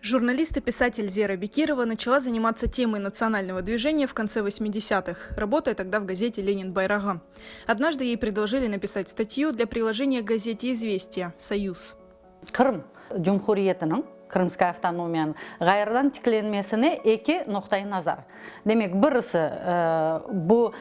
Журналист и писатель Зера Бекирова начала заниматься темой национального движения в конце 80-х, работая тогда в газете «Ленин Байрага». Однажды ей предложили написать статью для приложения к газете «Известия. Союз». Qırım Cumhuriyetiniñ, Krımskaya avtonomiyanıñ, ğayrıdan tiklenmesine eki noqtai nazar. Demek, birisi, bu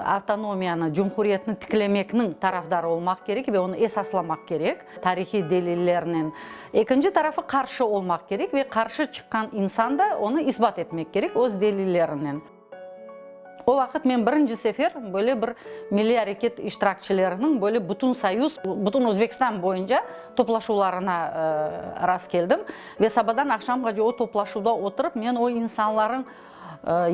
avtonomiyanı, cumhuriyetni tiklemekniñ tarafdarı olmaq kerek ve onı esaslamaq kerek tarihiy delillernen. Ekinci tarafı, qarşı olmaq kerek ve qarşı çıqqan insan da onı isbat etmek kerek öz delillerinen. O vaqıt men birinci sefer böyle bir milliy areket iştirakçileriniñ böyle bütün soyuz, bütün Özbekistan boyunca toplaşuvlarına rastkeldim. Ve sabadan aqşamğace o toplaşuvda oturıp, men o insanlarıñ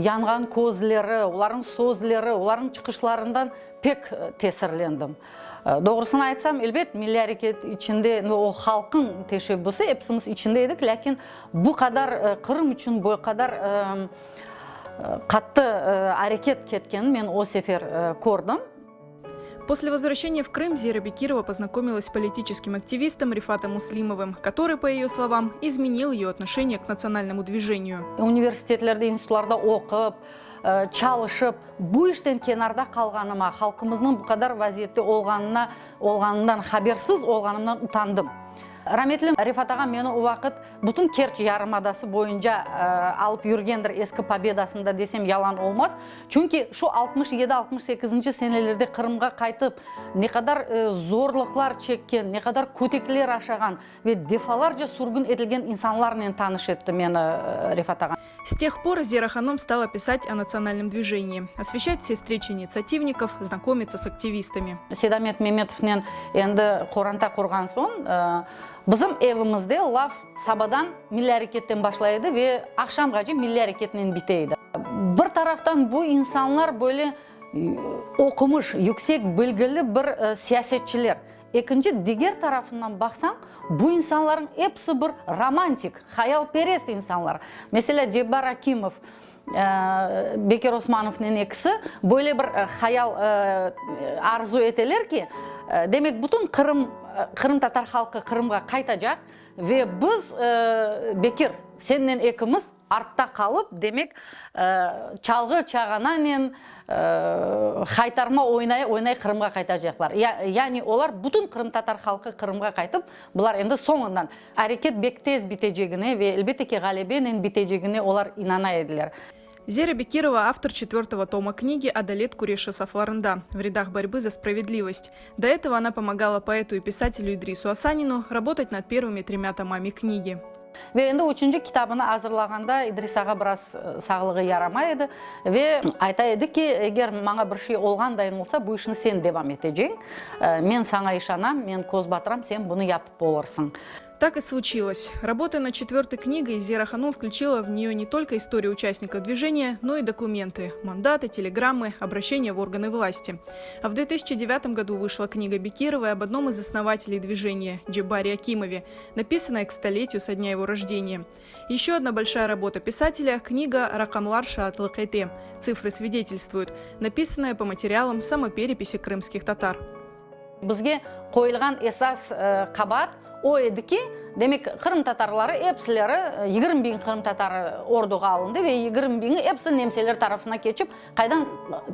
yanğan közleri, olarnıñ sözleri, olarnıñ çıqışlarından pek tesirlendim. Doğrusını aytsam, elbet, milliy areket içinde, o halqıñ teşebbüsi, episimiz içinde edik, lâkin bu qadar Qırım içün bu qadar Qattı areket ketkenini men o sefer kördim. После возвращения в Крым Зера Бекирова познакомилась с политическим активистом Рифатом Муслимовым, который, по ее словам, изменил ее отношение к национальному движению. Universitetlerde, institutlarda oqup, çalışıp, bu işten kenarda qalğanıma, halqımıznıñ bu qadar vaziyette olğanına, olğanından habersiz olğanımdan utandım. Rametli Refat ağa meni o vaqıt bütün Kerç yarımadası boyunca alıp yürgendir eski Pobedasında desem yalan olmaz. Çünki şu 67, 68-nci senelerde Qırımğa qaytıp ne qadar zorluqlar çekken, ne qadar kötekler aşağan ve defalarca sürgün etilgen insanlarnen tanış etti meni Refat ağa. S тех пор Зера hanım стала писать о национальном движении, освещать все встречи инициативников, знакомиться с активистами. Seydamet Memetovnen endi qoranta qurğan soñ, bizim evimizde laf sabadan milliy areketten başlay edi ve aqşamğace milliy areketnen bite edi. Bir taraftan bu insanlar böyle oqumış, yüksek bilgili bir siyasetçiler. Ekinci, diger tarafından baqsañ, bu insanlarnıñ episi bir romantik, hayalperest insanlar. Meselâ, Cebbar Akimov, Bekir Osmanovnen ekisi böyle bir hayal arzu eteler ki, demek, bütün Qırım, qırımtatar halqı Qırımğa qaytacaq ve biz, Bekir, sennen ekimiz Artta qalıp, demek, çalğı çağananen haytarma oynay-oynay Qırımğa qaytacaqlar. Yani olar bütün qırımtatar halqı Qırımğa qaytıp, bular endi soñundan areket bek tez bitecegine ve elbette ki ğalebenen bitecegine olar inana ediler. Zera Bekirova avtor четвертого тома книги Adalet küreşi saflarında, В рядах борьбы за справедливость. До этого она помогала поэту и писателю Идрису Асанину работать над первыми тремя томами книги. Ve endi üçünci kitabını azırlağanda İdris ağa biraz sağlığı yaramay edi ve ayta edi ki, eger maña bir şey olğandayın olsa, bu işni sen devam eteceñ, men saña işanam, men köz batıram, sen bunı yapıp olursıñ. Так и случилось. Работая над четвертой книгой, Зера hanım включила в нее не только историю участников движения, но и документы, мандаты, телеграммы, обращения в органы власти. А в 2009 году вышла книга Бекировой об одном из основателей движения – Джеббаре Акимове, написанная к столетию со дня его рождения. Еще одна большая работа писателя – книга «Raqamlar şaatlıq ete. Цифры свидетельствуют», написанная по материалам самопереписи крымских татар. Bizge qoyulğan esas qabaat o edi ki, demek, qırımtatarları episileri, 20 biñ qırımtatarı orduğa alındı ve 20 biñi episi nemseler tarafına keçip, qaydan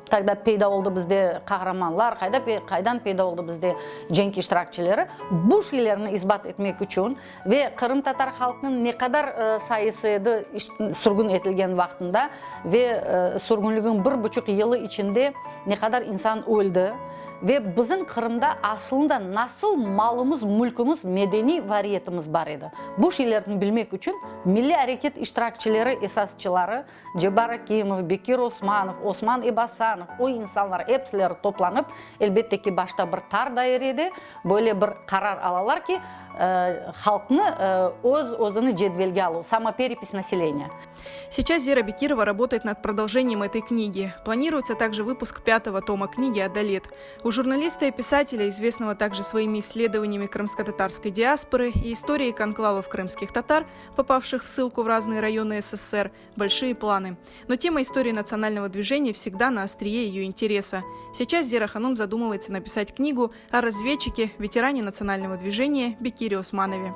togda peyda oldı bizde qahramanlar, qayda qaydan peyda oldı bizde cenk iştirakçileri, bu şeylerni isbat etmek içün ve qırımtatar halqınıñ ne qadar sayısı edi sürgün etilgen vaqtında ve sürgünliginiñ bir buçuq yılı içinde ne qadar insan öldi ve bizim Qırımda aslında nasıl malımız, mülkimiz, medeniy variyetimiz bar edi, bu şeylerni bilmek içün milliy areket iştirakçileri, esasçıları Cebbar Akimov, Bekir Osmanov, Osman İbasanov, o insanlar episileri toplanıp, elbette ki, başta bir tar dairede böyle bir qarar alalar ki, halqnı öz-özüni cedvelge aluv, samoperepis naseleniya. Сейчас Зера Бекирова работает над продолжением этой книги. Планируется также выпуск пятого тома книги «Adalet». У журналиста и писателя, известного также своими исследованиями крымско-татарской диаспоры и историей конклавов крымских татар, попавших в ссылку в разные районы СССР, большие планы. Но тема истории национального движения всегда на острие ее интереса. Сейчас Зера hanım задумывается написать книгу о разведчике, ветеране национального движения Бекире Османове.